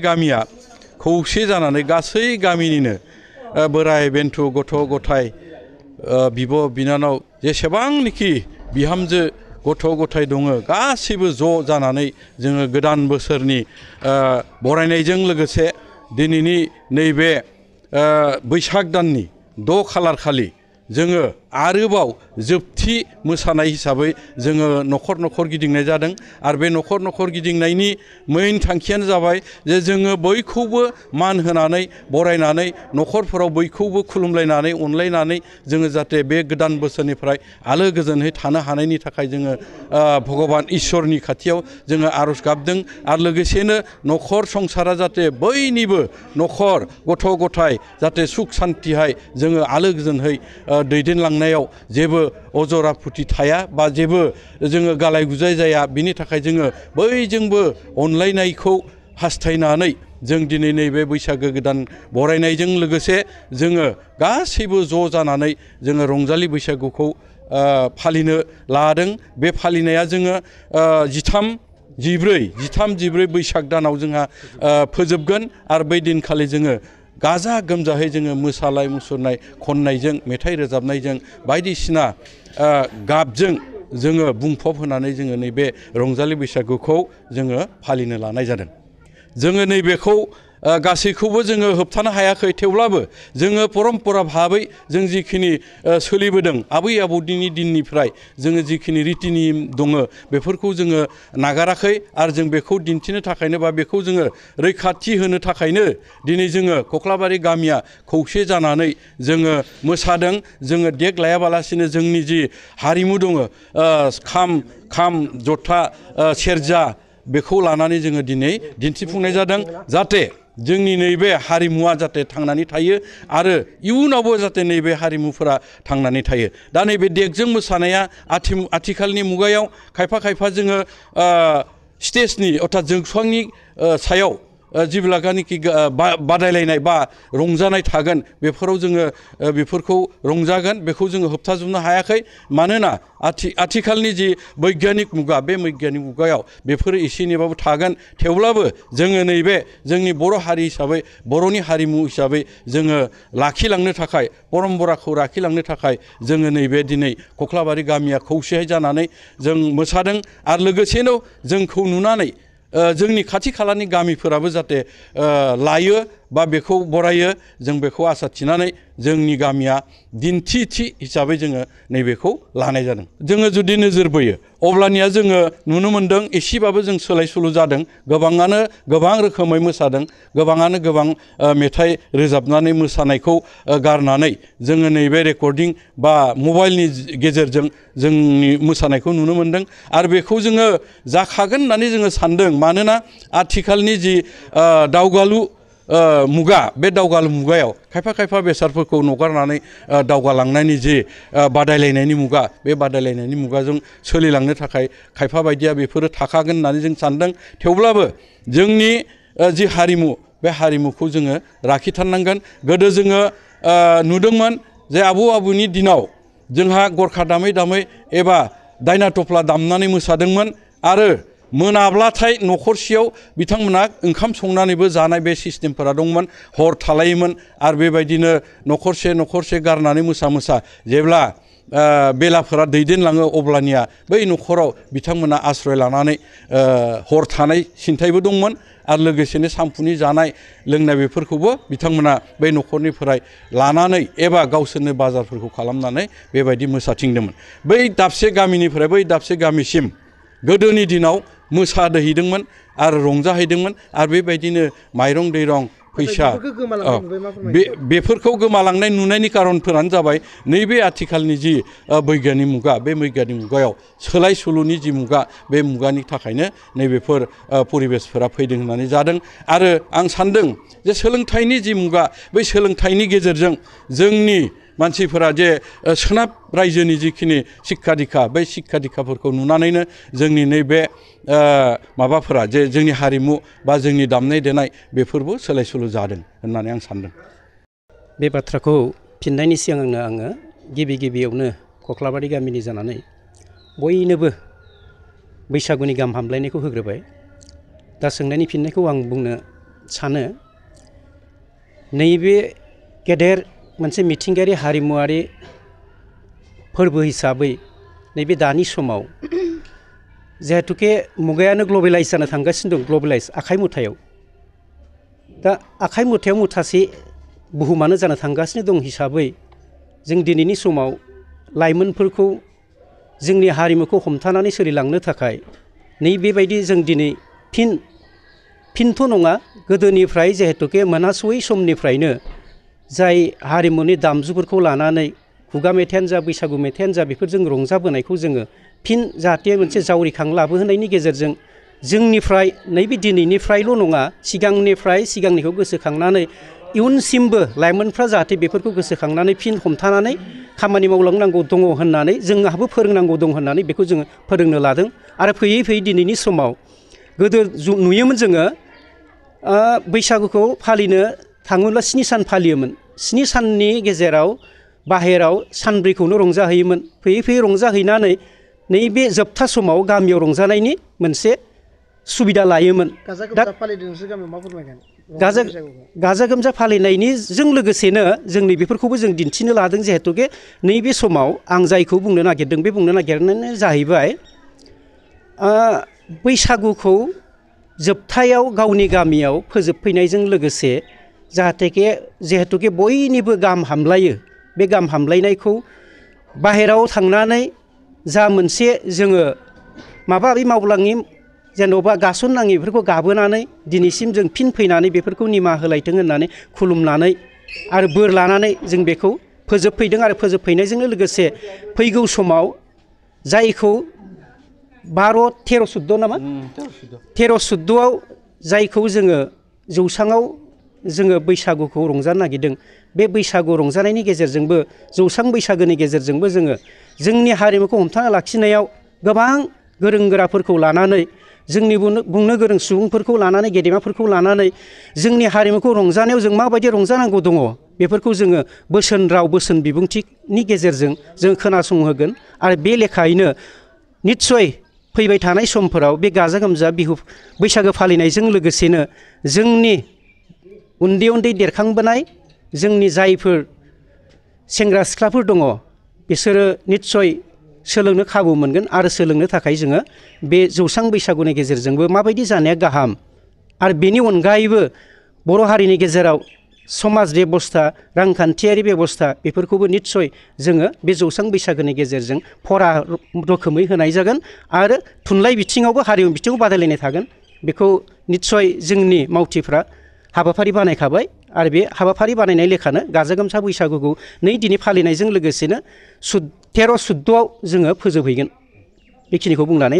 गामिया खौसे जानानै गासै गामिनिनो बोराय बेन्थ गथ' गथाय बिब' बिनानाव जेसेबांनोखि बिहामजो गथ' गथाय दङ गासैबो ज' जानानै जोङो गोदान बोसोरनि बरायनायजों लोगोसे दिनैनि नैबे बैसाग दाननि 6 खालार खालि जोङो आरोबाव जोबथि मोसानाय हिसाबै जोङो न'खर न'खर गिदिंनाय जादों आरो बे न'खर न'खर गिदिंनायनि मेइन थांखियानो जाबाय जे जोङो बयखौबो मान होनानै बरायनानै न'खरफोराव बयखौबो खुलुमलायनानै अनलायनानै जोङो जाहाथे बे गोदान बोसोरनिफ्राय आलो गोजोनै थानो हानायनि थाखाय जोङो भगबान इसोरनि खाथियाव जोङो आर'ज गाबदों आरो लोगोसेनो न'खर संसारा जाहाथे बयनिबो न'खर गथ' गथाय जाहाथे सुख सान्तिहाय जोङो आलो गोजोनहै दैदेनलांनायाव जेबो अजरा फुथि थाया बा जेबो जोङो गालाय गुजाय जाया बिनि थाखाय जोङो बयजोंबो अनलायनायखौ हास्थायनानै जों दिनै नैबे बैसागो गोदान बरायनायजों लोगोसे जोङो गासैबो ज' जानानै जोङो रंजालि बैसागुखौ फालिनो लादों। बे फालिनाया जोङो 13-14 बैसाग दानाव जोंहा फोजोबगोन आरो बै दिनखालि जोङो गाजा गोमजायै जोङो मोसानाय मुसुरनाय खननायजों मेथाइ रोजाबनायजों बायदिसिना गाबजों जोङो बुंफब होनानै जोङो नैबे रंजालि बैसागुखौ जोङो फालिनो लानाय जादों। जोङो नैबेखौ गासैखौबो जोङो होबथानो हायाखै थेवब्लाबो जोङो परम्परा भाबै जों जिखिनि सोलिबोदों आबै आबौनि दिननिफ्राय जोङो जिखिनि रिति नियम दङ बेफोरखौ जोङो नागाराखै आरो जों बेखौ दिन्थिनो थाखायनो बा बेखौ जोङो रैखाथि होनो थाखायनो दिनै जोङो कख्लाबारि गामिया खौसे जानानै जोङो मोसादों। जोङो देग लायाबालासिनो जोंनि जि हारिमु दङ खाम जथा सेरजा बेखौ लानानै जोङो दिनै दिन्थिफुंनाय जादों जाहाथे जोंनि नैबे हारिमुवा जाहाथे थांनानै थायो आरो इयुनावबो जाहाथे नैबे हारिमुफोरा थांनानै थायो। दा नैबे देगजों मोसानाया आथिखालनि मुगायाव खायफा जोङो स्टेजनि अर्थात जौस्रांनि सायाव जिबिलागानिखि बादायलायनाय बा रंजानाय थागोन बेफोराव जोङो बेफोरखौ रंजागोन बेखौ जोङो होबथाजोबनो हायाखै। मानोना आथिखालनि जि बैग्यानिक मुगा बे बैग्यानिक मुगायाव बेफोरो एसे एनैबाबो थागोन थेवब्लाबो जोङो नैबे जोंनि बर' हारि हिसाबै बर'नि हारिमु हिसाबै जोङो लाखिलांनो थाखाय परम्पराखौ लाखिलांनो थाखाय जोङो नैबे दिनै कख्लाबारि गामिया खौसेयै जानानै जों मोसादों आरो लोगोसेनो जोंखौ नुनानै जोंनि खाथि खालानि गामिफोराबो जाहाथे लायो बा बेखौ बरायो जों बेखौ आसा थिनानै जोंनि गामिया दिन्थि हिसाबै जोङो नैबेखौ लानाय जादों। जोङो जुदि नोजोर बोयो अब्लानिया जोङो नुनो मोन्दों एसेबाबो जों सोलाय सोल' जादों। गोबाङानो गोबां रोखोमै मोसादों, गोबाङानो गोबां मेथाइ रोजाबनानै मोसानायखौ गारनानै जोङो नैबे रेकर्डिं बा मबाइलनि गेजेरजों जोंनि मोसानायखौ नुनो मोन्दों आरो बेखौ जोङो जाखागोन होननानै जोङो सान्दों। मानोना आथिखालनि जि दावगालु मुगा बे दावगालु मुगायाव खायफा बेसादफोरखौ नगारनानै दावगालांनायनि जि बादायलायनायनि मुगा बे बादायलायनायनि मुगाजों सोलिलांनो थाखाय खायफा बायदिया बेफोरो थाखागोन होननानै जों सान्दों। थेवब्लाबो जोंनि जि हारिमु बे हारिमुखौ जोङो लाखिथारनांगोन। गोदो जोङो नुदोंमोन जे आबौनि दिनाव जोंहा गरखा दामै दामै एबा दायना थफ्ला दामनानै मोसादोंमोन आरो मोनाब्लाथाय न'खरसेयाव बिथांमोना ओंखाम संनानैबो जानाय बे सिस्टेमफोरा दंमोन। हर थालायोमोन आरो बेबायदिनो न'खरसे गारनानै मोसा जेब्ला बेलाफोरा दैदेनलाङो अब्लानिया बै न'खराव बिथांमोना आश्रय लानानै हर थानाय सिन्थायबो दंमोन आरो लोगोसेनो सानफुनि जानाय लोंनाय बेफोरखौबो बिथांमोना बै न'खरनिफ्राय लानानै एबा गावसोरनो बाजारफोरखौ खालामनानै बेबायदि मोसाथिंदोंमोन। बै दाबसे गामिनिफ्राय बै दाबसे गामिसिम गोदोनि दिनाव मोसाहैदोंमोन आरो रंजाहैदोंमोन आरो बेबायदिनो माइरं दैरं फैसा बेफोरखौ गोमालांनाय नुनायनि खारनफोरानो जाबाय नैबे आथिखालनि जि बैग्यानिक मुगा बे बैग्यानिक मुगायाव सोलाय सोलुनि जि मुगा बे मुगानि थाखायनो नैबेफोर परिबेसफोरा फैदों होननानै जादों। आरो आं सान्दों जे सोलोंथाइनि जि मुगा बै सोलोंथाइनि गेजेरजों जोंनि मानसिफोरा जे सोनाब रायजोनि जिखिनि शिक्षा दिक्षा बै शिक्षा दिक्षाफोरखौ नुनानैनो जोंनि नैबे माबाफोरा जे जोंनि हारिमु बा जोंनि दामनाय देनाय बेफोरबो सोलाय सोल' जादों होननानै आं सान्दों। बे बाथ्राखौ फिननायनि सिगांनो आङो गिबियावनो कख्लाबारि गामिनि जानानै बयनोबो बैसागुनि गाहाम हामलायनायखौ होग्रोबाय। दा सोंनायनि फिननायखौ आं बुंनो सानो नैबे गेदेर मोनसे मिथिंगायारि हारिमुवारि फोरबो हिसाबै नैबे दानि समाव जिहेतुके मुगायानो ग्लबेलाइज जानो थांगासिनो दं ग्लबेलाइज आखाइ मुथायाव दा आखाइ मुथायाव मुथासे बुहुमानो जानो थांगासिनो दं हिसाबै जों दिनैनि समाव लाइमोनफोरखौ जोंनि हारिमुखौ हमथानानै सोलिलांनो थाखाय नैबेबायदि जों दिनै फिनथ' नङा गोदोनिफ्राय जिहेतुके मोनहासयै समनिफ्रायनो जाय हारिमुनि दामजुफोरखौ लानानै खुगा मेथाइयानो जा बैसागु मेथाइयानो जा बेफोरजों रंजाबोनायखौ जोङो फिन जाहाथे मोनसे जावरिखां लाबोहोनायनि गेजेरजों जोंनिफ्राय नैबे दिनैनिफ्रायल' नङा सिगांनिखौ गोसोखांनानै इयुनसिमबो लाइमोनफ्रा जाहाथे बेफोरखौ गोसोखांनानै फिन हमथानानै खामानि मावलांनांगौ दङ होननानै जोंहाबो फोरोंनांगौ दं होननानै बेखौ जोङो फोरोंनो लादों आरो फैयै फैयै दिनैनि समाव गोदो नुयोमोन जोङो बैसागुखौ फालिनो थाङोब्ला 7 सान फालियोमोन 7 साननि गेजेराव बाहेराव सानब्रैखौनो रंजाहैयोमोन फैयै फैयै रंजाहैनानै नैबे जोबथा समाव गामियाव रंजानायनि मोनसे सुबिदा लायोमोन। गाजा गोमजा फालिनायनिजों लोगोसेनो जोंनि बेफोरखौबो जों दिन्थिनो लादों जिहेतुके नैबे समाव आं जायखौ बुंनो नागिरदों बे बुंनो नागिरनायानो जाहैबाय बैसागुखौ जोबथायाव गावनि गामियाव फोजोबफैनायजों लोगोसे जिहेतुके बयनिबो गाहाम हामलायो बे गाहाम हामलायनायखौ बाहेराव थांनानै जा मोनसे जोङो माबा मावलाङि जेन'बा गासननाङि बेफोरखौ गाबोनानै दिनैसिम जों फिन फैनानै बेफोरखौ निमाहा होलायथों होननानै खुलुमनानै आरो बोर लानानै जों बेखौ फोजोबफैदों आरो फोजोबफैनायजोंनो लोगोसे फैगौ समाव जायखौ 12, 13, 14 नामा 13, 14आव जायखौ जोङो जौसाङाव जोङो बैसागुखौ रंजानो नागिरदों बे बैसागु रंजानायनि गेजेरजोंबो जौसां बैसागोनि गेजेरजोंबो जोङो जोंनि हारिमुखौ हमथाना लाखिनायाव गोबां गोरों गोराफोरखौ लानानै जोंनि बुंनो गोरों सुबुंफोरखौ लानानै गेदेमाफोरखौ लानानै जोंनि हारिमुखौ रंजानायाव जों माबायदि रंजानांगौ दङ बेफोरखौ जोङो बोसोन बिबुंथिनि गेजेरजों जों खोनासंहोगोन आरो बे लेखायैनो निस्सय फैबाय थानाय समफोराव बे गाजा गोमजा बैसागो फालिनायजों लोगोसेनो जोंनि उन्दै देरखांबोनाय जोंनि जायफोर सेंग्रा सिख्लाफोर दङ बिसोरो निस्सय सोलोंनो खाबु मोनगोन आरो सोलोंनो थाखाय जोङो बे जौसां बैसागुनि गेजेरजोंबो माबायदि जानाया गाहाम आरो बेनि अनगायैबो बर' हारिनि गेजेराव समाज बेबस्था रांखान्थियारि बेबस्था बेफोरखौबो निस्सय जोङो बे जौसां बैसागोनि गेजेरजों फरा रोखोमै होनाय जागोन आरो थुनलाइ बिथिङावबो हारिमु बिथिङाव बादायलायनाय थागोन बेखौ निस्सय जोंनि मावथिफ्रा हाबाफारि बानायखाबाय आरो बे हाबाफारि बानायनाय लेखानो गाजा गोमजा बैसागुखौ दिनै फालिनायजों लोगोसेनो 13, 14आव जोङो फोजोबहैगोन बेखिनिखौ बुंनानै